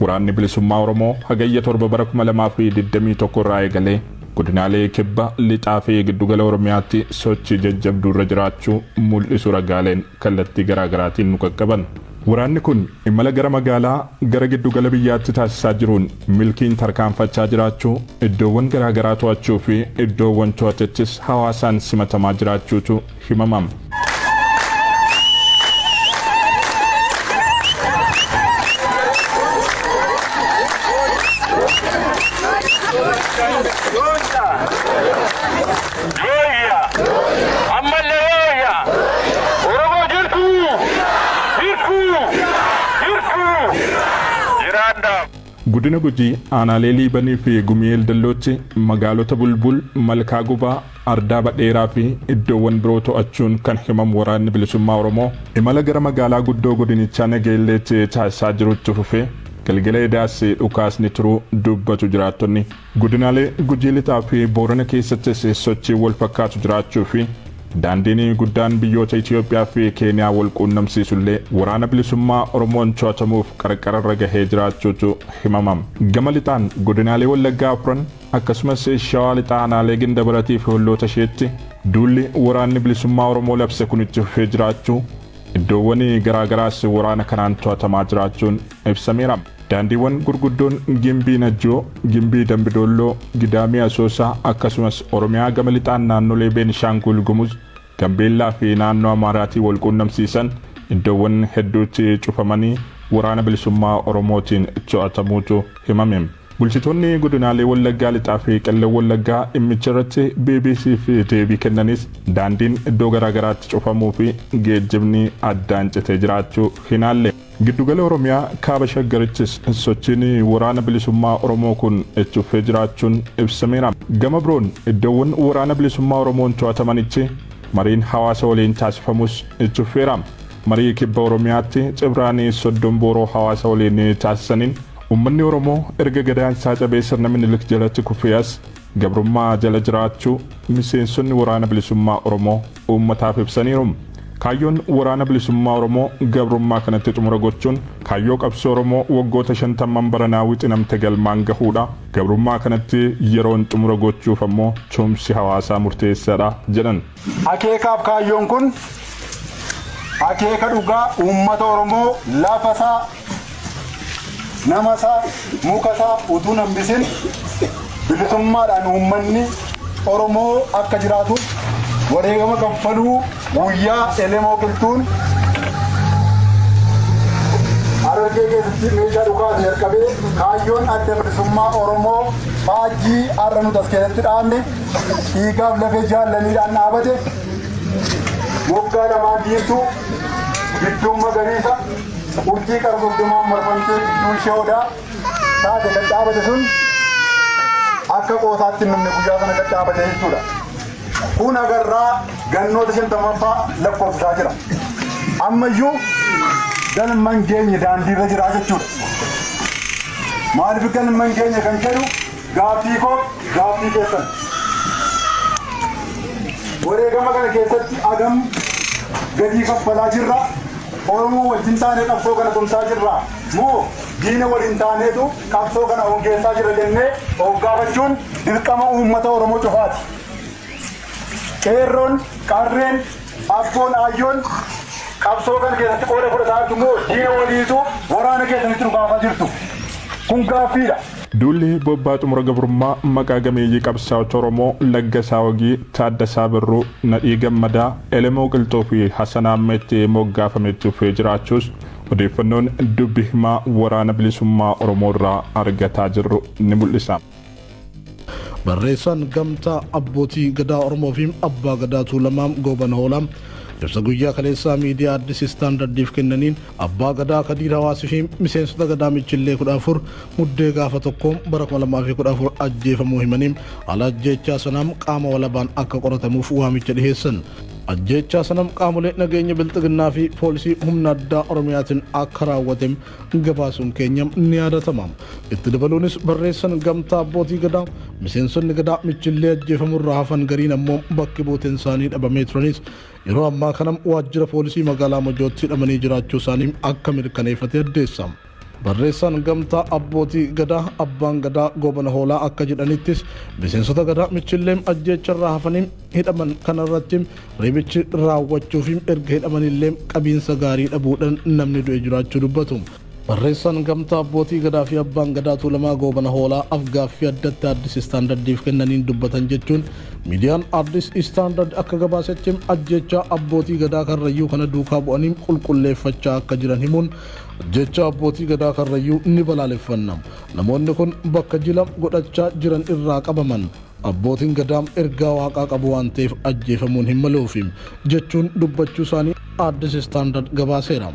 Waraanni Bilisummaa Oromoo Hagayya 7 bara 2021 irraa eegalee godinaalee Kibba, Lixaa fi Giddugala Oromiyaatti sochii jajjabduu irra jiraachuu mul'isu ragaaleen kallattii garaagaraatiin nu qaqqaban. Waraanni kun imala gara magaalaa gara giddugala biyyaatti taasisaa jiruun milkiin tarkaanfachaa jiraachuu, iddoowwan garaagaraa to'achuu fi iddoowwan to'atettis hawaasaan simatamaa jiraachuutu himama. Godina Gujii aanaalee Liibanii fi Gumii Eldallootti magaalota Bulbul, Malkaa Gubaa, Ardaa Badheeraa fi iddoowwan biroo to'achuun kan himamu Waraanni Bilisummaa Oromoo imala gara magaalaa guddoo godinichaa Nageelleetti taasisaa jirutti fufee galgala edaas dhukaasni turuu dubbatu jiraattonni. Godinaalee Gujii Lixaa fi Boorana keessattis sochiin wal fakkaatu jiraachuu fi daandiin guddaan biyyoota Itoophiyaa fi Keeniyaa wal quunnamsiisullee Waraana Bilisummaa Oromoon to'atamuuf qarqararra gahee jiraachuutu himama. Gama lixaan godinaalee Wallaggaa afran akkasumas Shawaa Lixaa aanaalee Gindabaratii fi holloota isheetti duulli Waraanni Bilisummaa Oromoo labse kun itti fufee jiraachuu, iddoowwan garaagaraas waraana kanaan to'atamaa jiraachuun ibsameera. Daandiiwwan gurguddoon Gimbii Najjoo, Gimbii Dambidoolloo, Gidaamii Asoosaa akkasumas Oromiyaa gama lixaan naannolee Beenishaangul Gumuz, Gambeellaa fi naannoo Amaaraatii wal quunnamsiisan iddoowwan hedduutti cufamanii Waraana Bilisummaa Oromootiin to'atamuutu himame. Bulchitoonni godinaalee Wallaggaa Lixaa fi Qellem Wallaggaa dhimmicha irratti BBCf deebii kennanis daandiin iddoo garaagaraatti cufamuu fi geejjibni addaan citee jiraachuu hin haalle. Giddugala Oromiyaa Kaaba Shaggarittis sochiin Waraana Bilisummaa Oromoo kun itti fufee jiraachuun ibsameera. Gama biroon iddoowwan Waraana Bilisummaa Oromoon to'atamanitti mariin hawaasa waliin taasifamus itti fufeera. Marii Kibba Oromiyaatti Cibraanii Soddom Booroo hawaasa waliin taasisaniin uummanni Oromoo erga gadaan isaa cabee sirna Minilik jalatti kufee as gabrummaa jala jiraachuu miseensonni Waraana Bilisummaa Oromoo uummataaf ibsaniiru. Kaayyoon Waraana Bilisummaa Oromoo gabrummaa kanatti xumura gochuun kaayyoo qabsoo Oromoo waggoota shantamman baranaa wixinamte galmaan gahuudha. Gabrummaa kanatti yeroon xumura gochuuf ammoo tumsi hawaasaa murteessaadha jedhan. Akeekaaf kaayyoon kun akeeka dhugaa uummata Oromoo lafa isaa, nama isaa, muka isaa utuu hin hambisin bilisummaadhaan uummanni Oromoo akka jiraatuuf wareegama kaffaluu guyyaa Elemoo Qilxuun Harargee keessatti meeshaa dhukaase jalqabee kaayyoon Adda Bilisummaa Oromoo faajjii har'a nuti as keessatti dhaabne dhiigaaf lafee jaallaniidhaan dhaabate moggaa lamaan diimtuu gidduun magariisa urjii qara soddomaan marfamtee gidduun ishee odaa taate kan dhaabate sun akka qoosaatti hin dhumne guyyaa sana kan dhaabate jechuudha. Kun agarraa gannoota 50ffaa lakkoofsisaa jira. Ammayyuu galma hin geenye daandiirra jira jechuudha. Maaliif galma hin geenye kan jedhu gaaffii koo gaaffii keessan. Wareegama kana keessatti agam gatii kaffalaa jirra? Oromoo wajjin taanee qabsoo kana tumsaa jirra? Moo diina waliin taaneetu qabsoo kana hongeessaa jirra jennee of gaafachuun dirqama uummata Oromoo cufaati. Qeerroon, qarreen, abboon, aayyoon qabsoo kana keessatti qooda fudhataa jirtu moo diina waliitu waraana keessanitti dhukaasaa jirtu? Kun gaaffiidha. Duulli bobbaa xumura gabrummaa maqaa gameeyyii qabsaa'ota Oromoo Laggasaa Wagii, Taaddasaa Birruu, Nadhii Gammadaa, Elemoo Qilxuu fi Hasan Aammeetti moggaafame itti fufee jiraachuus odeeffannoon dubbi himaa Waraana Bilisummaa Oromoo irraa argataa jirru ni mul'isa. Barreessaan Gamtaa Abbootii Gadaa Oromoo fi Abbaa Gadaa Tuulamaa Goobana Hoolaa ibsa guyyaa kaleessaa miidiyaa Addis Istaandardiif kennaniin Abbaa Gadaa Kadiir Hawaasii fi miseensota Gadaa Michillee 14 Muddee gaafa 1 bara 2014 ajjeefamuu himanii haala ajjeechaa sanaa qaama walabaan akka qoratamuuf waamicha dhiheessan. Ajjeechaa sana qaamolee nageenya Bilxiginnaa fi poolisii humna addaa Oromiyaatiin akka raawwate gabaasuun keenya ni yaadatama. Itti dabaluunis barreessan Gamtaa Abbootii Gadaa miseensonni Gadaa Michillee ajjeefamurraa hafan gariin ammoo bakki buuteen isaanii dhabamee turanis yeroo ammaa kana waajjira poolisii magaalaa Mojootti hidhamanii jiraachuu isaanii akka mirkaneeffate addeessa. Barreessaan gamtaa abbootii gadaa abbaan gadaa Goobana Hoolaa akka jedhanittis miseensota gadaa Michilleem ajjeecharraa hafanii hidhaman kanarratti reebichi raawwachuuf erga hidhamanillee qabiinsa gaarii dhabuudhaan namni du'e jiraachuu dubbatu. Barreessaan gamtaa abbootii gadaa fi abbaan gadaa Tuulamaa Goobana Hoolaa afgaaffii addatti Addis Istaandardiif kennaniin dubbatan jechuun miidiyaan Addis Istaandard akka gabaasetti ajjeechaa abbootii gadaa Karrayyuu kana duukaa bu'anii qulqulleeffachaa akka jiran himuun ajjeechaa abbootii gadaa Karrayyuu ni balaaleffanna. Namoonni kun bakka jila godhachaa jiran irraa qabaman. Abbootiin gadaa ergaa waaqaa qabu waan ta'eef ajjeefamuun hin maluufi jechuun dubbachuu isaanii Addis Istaandard gabaaseera.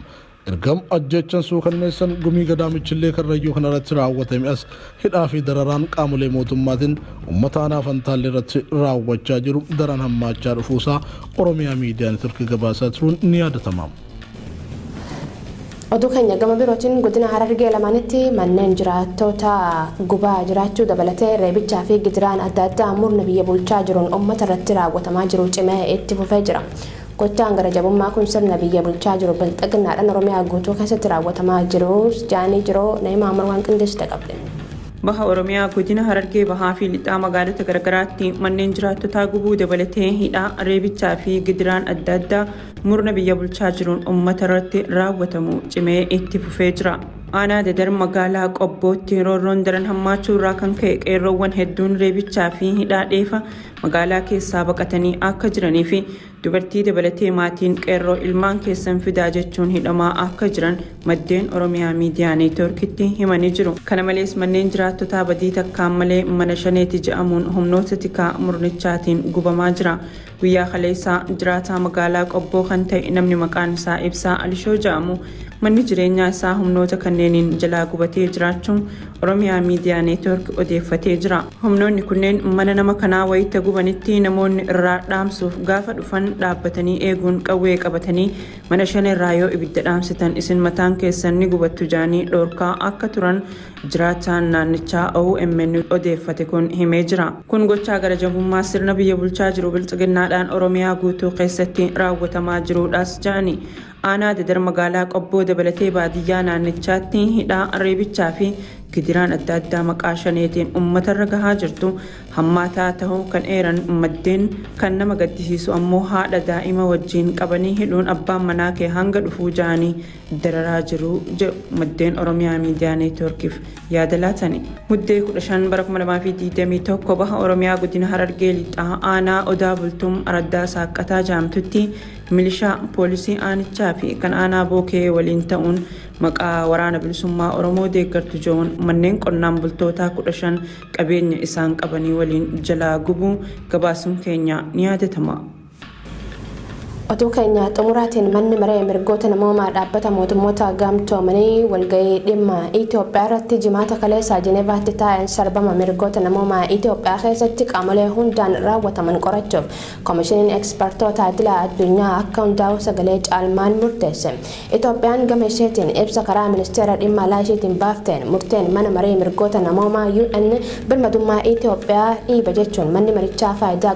Ergam ajjeechaan suukanneessan gumii gadaa Michillee Karrayyuu kanarratti raawwatame as hidhaa fi dararaan qaamolee mootummaatiin uummata aanaa Fantaallee irratti raawwachaa jiru daran hammaachaa dhufuusaa Oromiyaa Miidiyaa Neetworkii gabaasaa turuun ni yaadatama. Oduu keenya gama birootiin godina Harargee lamaanitti manneen jiraattota gubaa jiraachuu dabalatee reebichaa fi gidiraan adda addaa murna biyya bulchaa jiruun uummata irratti raawwatamaa jiru cimee itti fufee jira. Gochaan gara jabummaa kun sirna biyya bulchaa jiru bilxiginnaadhaan Oromiyaa guutuu keessatti raawwatamaa jiru jaanii jiru Na'imaa Amar waan qindeessite qabde. Baha Oromiyaa godina Harargee bahaa fi lixaa magaalota garagaraatti manneen jiraattotaa gubuu dabalatee hidhaa, reebichaa fi gidiraan adda addaa murna biyya bulchaa jiruun uummata irratti raawwatamu cimee itti fufee jira. Aanaa Dadar magaalaa Qobbootti roorroon daran hammaachuu irraa kan ka'e qeerroowwan hedduun reebichaa fi hidhaa dheefa magaalaa keessaa baqatanii akka jiranii fi dubartii dabalatee maatiin qeerroo ilmaan keessan fidaa jechuun hidhamaa akka jiran maddeen Oromiyaa Miidiyaa Neetworkitti himanii jiru. Kana malees manneen jiraattotaa badii takkaan malee mana shaneeti jedhamuun humnoota tikaa murnichaatiin gubamaa jira. Guyyaa kaleessaa jiraataa magaalaa Qobboo kan ta'e namni maqaan isaa Ibsaa Alishoo jedhamu manni jireenyaa isaa humnoota kanneeniin jalaa gubatee jiraachuun Oromiyaa Miidiyaa Neetwork odeeffatee jira. Humnoonni kunneen mana nama kanaa wayita gubanitti namoonni irraa dhaamsuuf gaafa dhufan dhaabbatanii eeguun qawwee qabatanii mana shan irraa yoo ibidda dhaamsitan isin mataan keessan ni gubattu jaanii dhoorkaa akka turan jiraataan naannichaa OMN odeeffate kun himee jira. Kun gochaa gara jabummaa sirna biyya bulchaa jiru bilxiginnaadhaan Oromiyaa guutuu keessatti raawwatamaa jiruudhaas jedhani. Aanaa Dadar magaalaa Qobboo dabalatee baadiyyaa naannichaatti hidhaa, reebichaa fi gidiraan adda addaa maqaa shaneetiin uummatarra gahaa jirtu hammaataa ta'uu kan eeran maddeen, kan nama gaddisiisu ammoo haadha daa'ima wajjin qabanii hidhuun abbaan manaa kee hanga dhufuu ja'anii dararaa jiru jedhu maddeen Oromiyaa Miidiyaa Neetworkiif yaada laatani. Muddee 15 bara 2021 baha Oromiyaa godina Harargee lixaa aanaa Odaa Bultuum araddaa Saaqqataa jaamtutti milishaa, poolisii aanichaa fi kan aanaa Bookee waliin ta'uun maqaa waraana bilisummaa Oromoo deeggartu jiruun manneen qonnaan bultootaa 15 qabeenya isaan qabanii waliin jalaa gubuu gabaasuun keenya ni yaadatama. Oduu keenya xumuraatiin manni maree mirgoota namoomaa dhaabbata mootummoota gamtoomanii walgahii dhimma Itoophiyaa irratti jimaata kaleessa Jineevaatti taa'een sarbama mirgoota namoomaa Itoophiyaa keessatti qaamolee hundaan raawwataman qorachuuf koomishiniin ekspertoota idila addunyaa akka hundaa'u sagalee caalmaan murteesse. Itoophiyaan gama isheetiin ibsa karaa ministeera dhimma alaa isheetiin baafteen murteen mana maree mirgoota namoomaa UN birmadummaa Itoophiyaa dhiiba jechuun manni marichaa faayidaa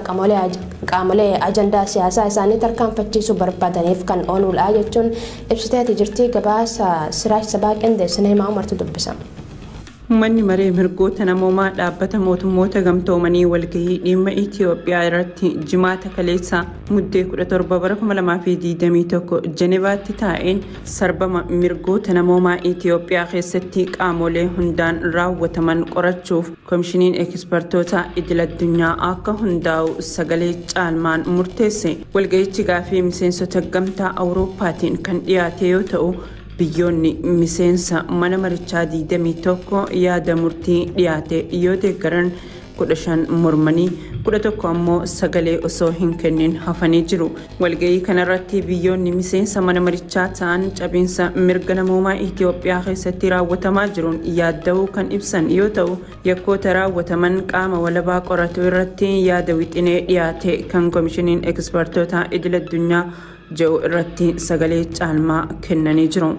qaamolee ajandaa siyaasaa isaanii tarkaanfachiisuu barbaadaniif kan ooludha jechuun ibsiteeti jirti. Gabaasa Siraaj Sabaa qindeessine himaa Umartu dubbisa. Manni maree mirgoota namoomaa dhaabbata mootummoota gamtoomanii walgahii dhimma Itoophiyaa irratti jimaata kaleessa muddee 17 bara 2021 Jenevaatti taa'een sarbama mirgoota namoomaa Itoophiyaa keessatti qaamolee hundaan raawwataman qorachuuf koomishiniin ekspertoota idil addunyaa akka hundaa'u sagalee caalmaan murteesse. Walgahichi gaafii miseensota gamtaa Awurooppaatiin kan dhiyaate yoo ta'u, biyyoonni miseensa mana marichaa 21 yaada murtii dhiyaate yoo deeggaran, 15 mormanii, 11 ammoo sagalee osoo hin kennin hafanii jiru. Walgahii kanarratti biyyoonni miseensa mana marichaa ta'an cabiinsa mirga namoomaa Itoophiyaa keessatti raawwatamaa jiruun yaadda'uu kan ibsan yoo ta'u, yakkoota raawwataman qaama walabaa qoratu irratti yaada wixinee dhiyaate kan koomishiniin ekspertoota idil addunyaa jedhu irratti sagalee caalmaa kennanii jiru.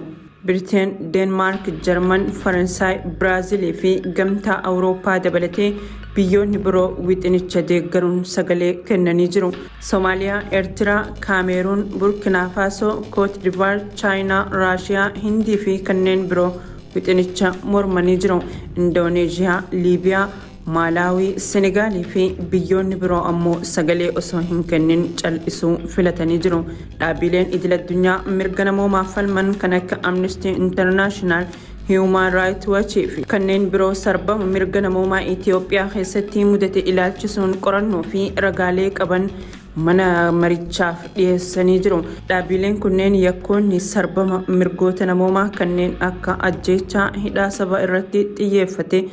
Biriteen, Deenmaark, Jarman, Faransaay, Biraazilii fi gamtaa Awurooppaa dabalatee biyyoonni biroo wixinicha deeggaruun sagalee kennanii jiru. Soomaaliyaa, Eertiraa, Kaameeruun, Burkinaa Faasoo, Koot Divaar, Chaayinaa, Raashiyaa, Hindii fi kanneen biroo wixinicha mormanii jiru. Indooneeziyaa, Liibiyaa, Maalaawii, Senegaalii fi biyyoonni biroo ammoo sagalee osoo hin kennin cal'isuu filatanii jiru. Dhaabbileen idil addunyaa mirga namoomaaf falman kan akka Amnesty International, Human Rights Watch fi kanneen biroo sarbama mirga namoomaa Itoophiyaa keessatti mudate ilaalchisuun qorannoo fi ragaalee qaban mana marichaaf dhiyeessanii jiru. Dhaabbileen kunneen yakkoonni sarbama mirgoota namoomaa kanneen akka ajjeechaa, hidhaa saba irratti xiyyeeffate,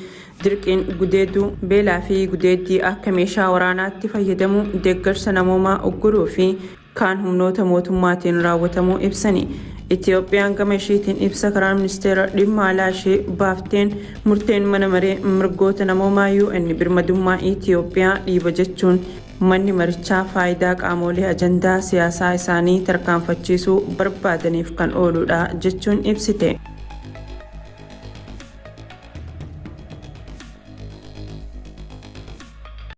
dirqiin gudeeduu, beelaa fi gudeeddii akka meeshaa waraanaatti fayyadamuu, deeggarsa namoomaa ugguruu fi kaan humnoota mootummaatiin raawwatamuu ibsani. Itoophiyaan gama isheetiin ibsa karaa ministeera dhimma alaa ishee baafteen murteen mana maree mirgoota namoomaa UN birmadummaa Itoophiyaa dhiiba jechuun manni marichaa faayidaa qaamolee ajandaa siyaasaa isaanii tarkaanfachiisuu barbaadaniif kan ooludha jechuun ibsite.